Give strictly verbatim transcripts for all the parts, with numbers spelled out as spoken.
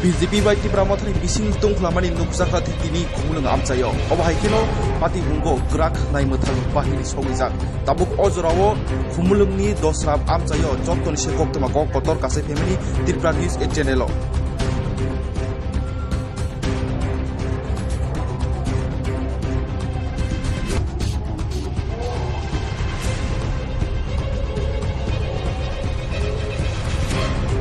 B J P bai Tipra Mothani bising tongkhlamani nukjakha tini Khumulwng amchaio. Obo hai kheno patibungo kwrak naimwthang bahini sogwijak. Tabuk o jorao Khumulwngni Dosrap amchaio jottoni se koktwma kok kotor kasai phaimani Tripura News eight channel-o.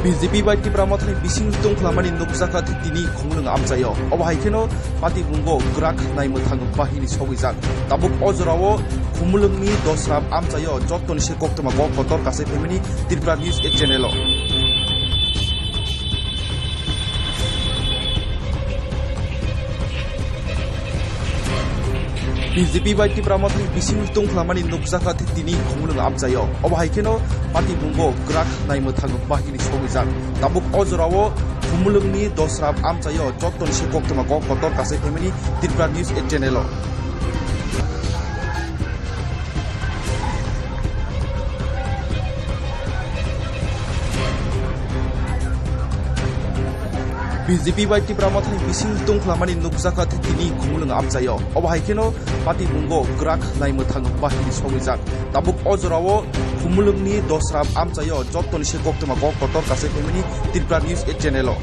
B J P bai Tipra Mothani bising tongkhlamani nukjakha tini Khumulwng amchaio. Obo hai kheno patibungo kwrak naimwthang bahini sogwijak. Tabuk o jorao Khumulwngni Dosrap amchaio jottoni se koktwma kok kotor kasai phaimani Tripura News eight channel-o. B J P bai Tipra Mothani bising tongkhlamani nukjakha tini Khumulwng amchaio. Obo hai kheno patibungo kwrak naimwthang bahini sogwijak. Tabuk o jorao Khumulwngni Dosrap amchaio jottoni se koktwma kok kotor kasai phaimani Tripura News eight channel-o. B J P bai Tipra Mothani bising tongkhlamani nukjakha tini Khumulwng amchaio. Obo hai kheno patibungo kwrak naimwthang bahini sogwijak. Tabuk o jorao Khumulwngni Dosrap amchaio jottoni se koktwma kok kotor kasai phaimani Tripura News eight channel-o.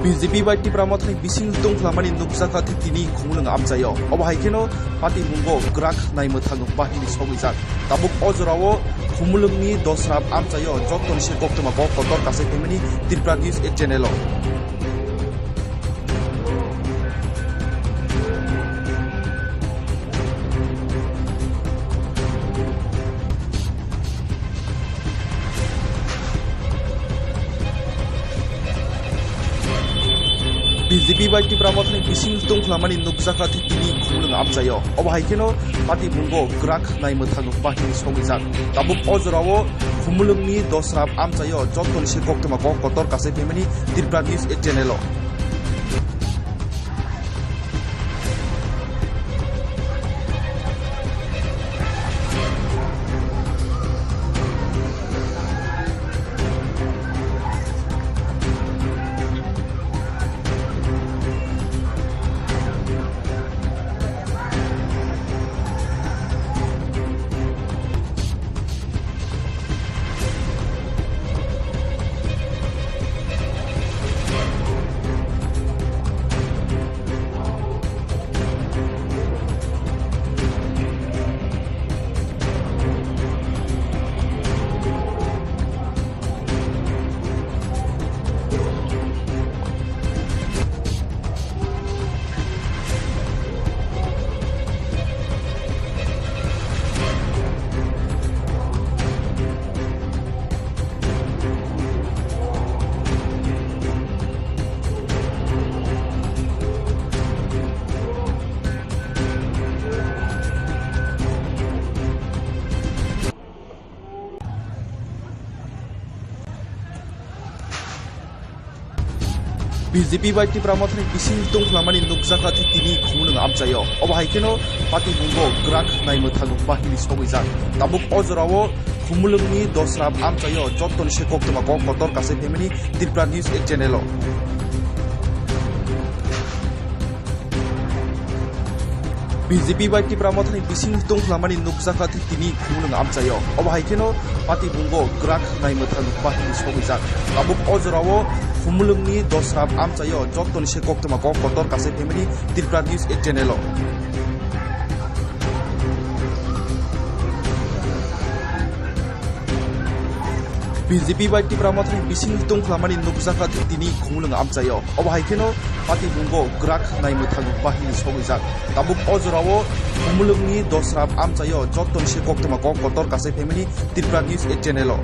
B J P bai Tipra Mothani bising tongkhlamani nukjakha tini Khumulwng amchaio. Obo hai kheno patibungo kwrak naimwthang bahini sogwijak. Tabuk o jorao Khumulwngni Dosrap amchaio jottoni se koktwma kok kotor kasai phaimani Tripura News eight channel-o. B J P bai Tipra Mothani bising tongkhlamani nukjakha tini Khumulwng amchaio. Obo hai kheno patibungo kwrak naimwthang bahini sogwijak. Tabuk o jorao Khumulwngni Dosrap amchaio jottoni se koktwma kok kotor kasai phaimani Tripura News eight channel-o. B J P bai Tipra Mothani bising tongkhlamani nukjakha tini Khumulwng amchaio. Obo hai kheno patibungo kwrak naimwthang bahini sogwijak. Tabuk o jorao Khumulwngni Dosrap amchaio jottoni se koktwma kok kotor kasai phaimani Tripura News eight channel-o. B J P bai Tipra Mothani bising tongkhlamani nukjakha tini Khumulwng amchaio. Obo hai kheno patibungo kwrak naimwthang bahini sogwijak. Tabuk o jorao Khumulwngni Dosrap amchaio jottoni se koktwma kok kotor kasai phaimani Tripura News eight channel-o. B J P bai Tipra Mothani bising tongkhlamani nukjakha tini Khumulwng amchaio. Obo hai kheno patibungo kwrak naimwthang bahini sogwijak. Tabuk o jorao Khumulwngni Dosrap amchaio jottoni se koktwma kok kotor kasai phaimani Tripura News eight channel-o.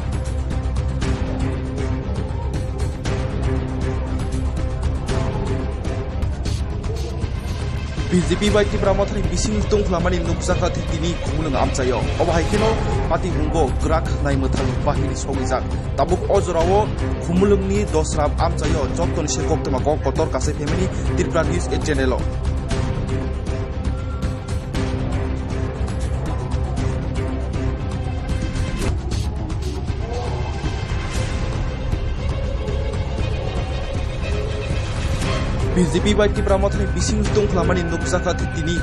B J P bai Tipra Mothani bising tongkhlamani nukjakha tini Khumulwng amchaio. Obo hai kheno patibungo kwrak naimwthang bahini sogwijak. Tabuk o jorao Khumulwngni Dosrap amchaio jottoni se koktwma kok kotor kasai phaimani Tripura News eight channel-o. B J P bai Tipra Mothani bising tongkhlamani nukjakha tini